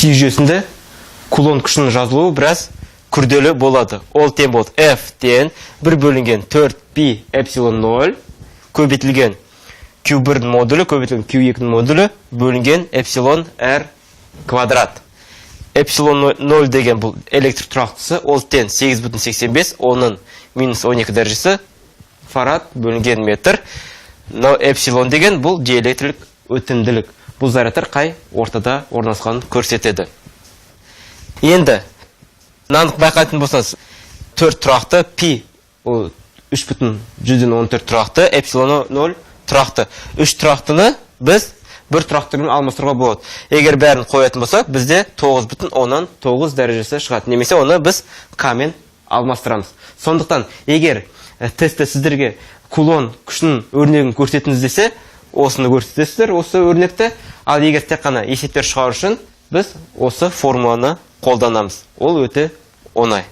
СИ жүйесінде Кулон күшінің жазылуы біраз күрделі болады. Ол тең болады F тең 1 бөлінген 4 пи эпсилон 0 көбейтілген Q1 модулі көбейтілген Q2 модулі бөлінген эпсилон R квадрат. Эпсилон 0 деген бұл электр тұрақтысы, ол тең 8,85 оның минус 12 дәрежесі фарад бөлінген метр. Но эпсилон деген бұл диэлектрлік өтімділік. Бұл зарядтар қай ортада орналасқанын көрсетеді. Енді мынаны байқайтын болсаңыз, 4 тұрақты, пи ол 3,14 тұрақты, эпсилон 0 тұрақты. 3 тұрақтыны біз бір тұрақтымен алмастыруға болады. Егер бәрін қоятын болсақ, бізде 9,9 дәрежесі шығады. Немесе оны біз К-мен алмастырамыз. Сондықтан егер тестте сіздерге Кулон күшінің өрнегін көрсетіңіз десе, осыны көрсетесіздер, осы өрнекті. Ал егер тек қана есептер шығару үшін, біз осы формуланы қолданамыз. Ол өте оңай.